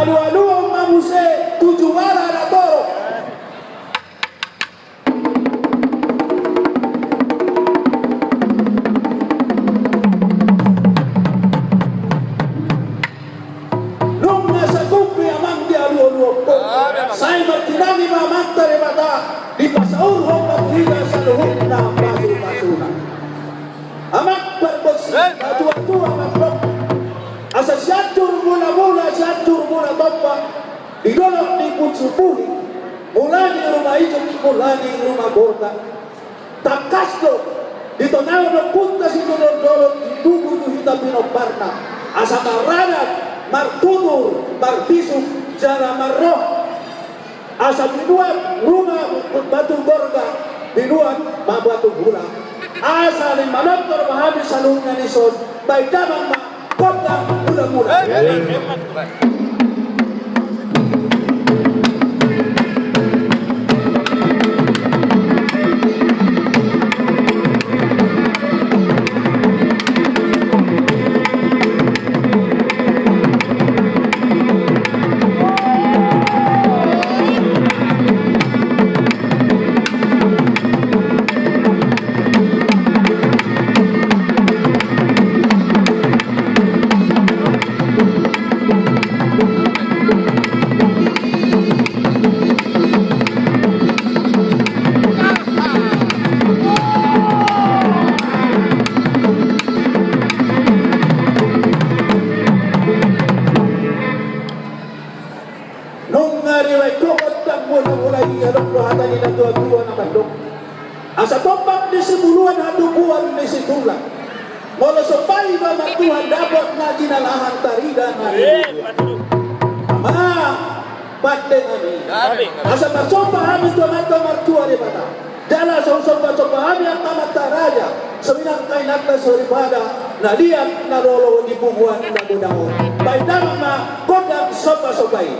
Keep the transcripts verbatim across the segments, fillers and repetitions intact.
Alualuhon ma muse tu jumala na torop. Nunga sagup be amang dialualuhon ho. Sai martinangi ma Amanta Debata, dipasaurhon ma tu hita saluhutna pasupasuna. Amang parbonsina, natuatua mandok: Asa Sianjur Mulamula, Sianjur Mulatompa, di dolok ni Pusuk Buhit, mula ni Ruma Ijuk, mula ni Ruma Borda. Tangkas do ditonang ompunta Situdondolo tubu tu hita pinomparna, asa maradat, martutur, marbisuk jala marroha. Asa binuat Ruma Batu Borda, binuat ma Batu Bulan. Asa naeng manortor ma hami saluhutna dison, baen damang ma gondang mulamula. Nunga dibaen ho gondang mulamula i, adong do hata ni natuatua na mandok: Asa tombak ni sibuluan, hatubuan ni situlan. Molo somba iba martuhan, dapot na jinalahan, tarida na nibubuan. Amang pande nami, asa marsomba hami tu Amanta Martua Debata. Jala asa husombasomba hami angka amanta raja, suminang inanta soripada, na liat na lolo di bubuan na godang on. Baen damang ma gondang sombasomba i.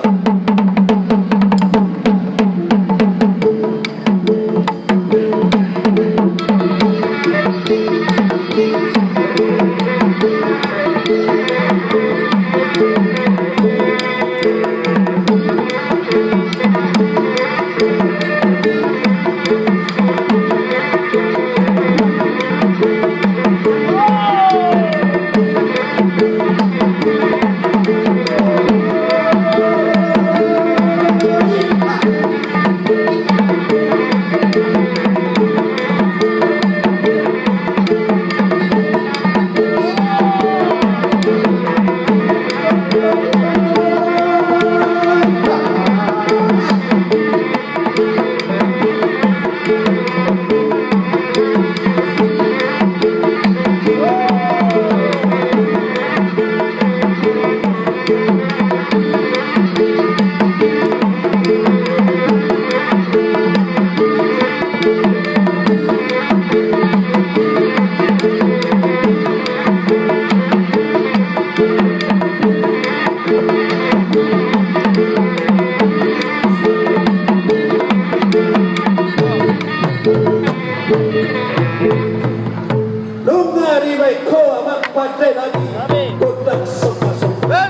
Nunga dibaen ho amang pande nami gondang sombasomba.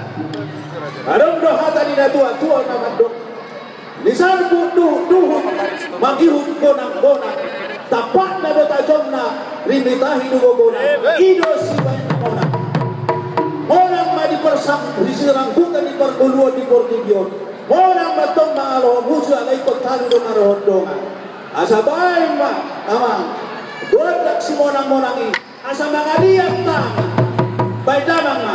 Adong do hata ni natuatua na mandok: Ni sarbut duhutduhut, mangihut bonangbonang, tampakna do tajomna, rimitahi do gogona, i do sibaen monang. Monang ma di parsang-, di sirangkutan, di parngoluan, di portibi on. Monang ma tong mangalohon musu, alai ingkon talu do marrohon dongan. Asa baen ma amang gondang simonangmonang i. Asa mangaliat tangan. Baen damang ma.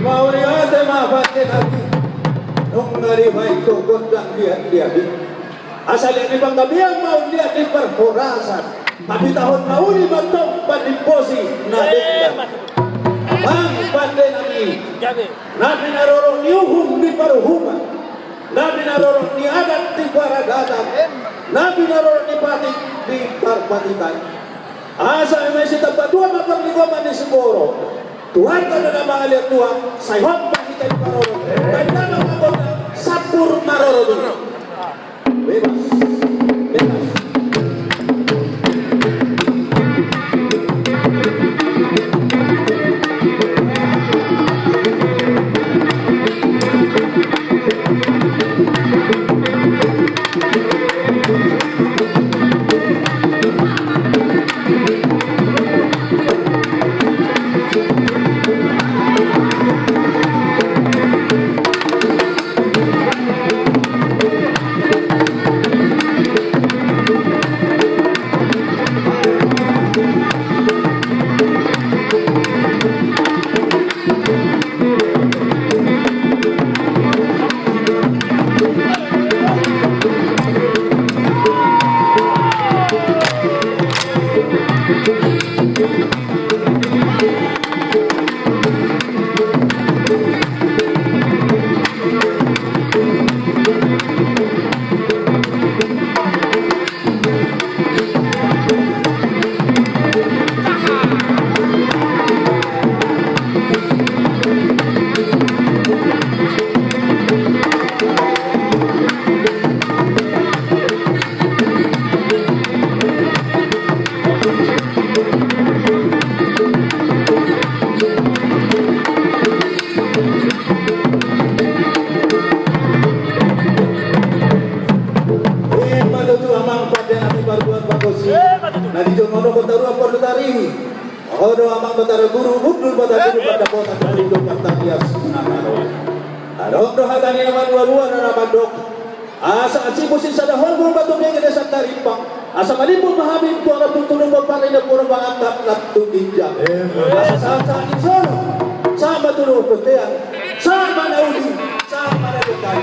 Mauliate ma pande nami. Nunga dibaen ho gondang liat-liat i. Asa liat ni panggabean ma on liat ni parhorasan. Tapi taon na uli ma tong pandimbosi na denggan. Amang pande nami. Na pinarorot ni uhum di paruhuman. Na pinarorot ni adat di paradatan. Na pinarorot ni patik di parpatikan. Asa ima i sitambatua ma parlinggoman ni siborok. Tuhan do na mangaliat tua, sai hot ma hita diparorot. Baen damang ma gondang, sampur marorot. Bebas. Bebas. Ima tutu amang pande nami pargual pargonsi. Na di jolma on do hita ruar parlutar i. Ho do amang Batara Guru, hundul ma hita tu pandapotan, tu pandapotan. Adong do hata ni na manuarua na mandok. Asa asi musik sada holbung batu bege desa Tarimpang. Asa malimput ma hami tu angka tutu nunga pari na pura mangantak na tu ginjang. Asa sahat sahat ni solu. Sahat ma tu nunga petean. Sahat ma na uli. Sahat ma na dekat.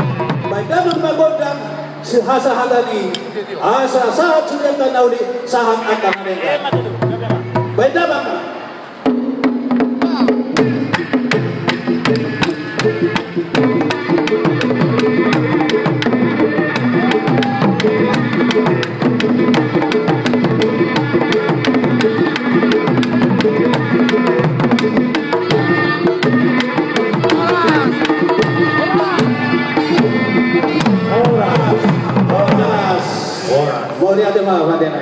Baen damang ma gondang. Sihasa hata ni. Asa sahat sude angka na uli. Sahat angka na dekat. Baen damang ma. Ate ma, ate ma.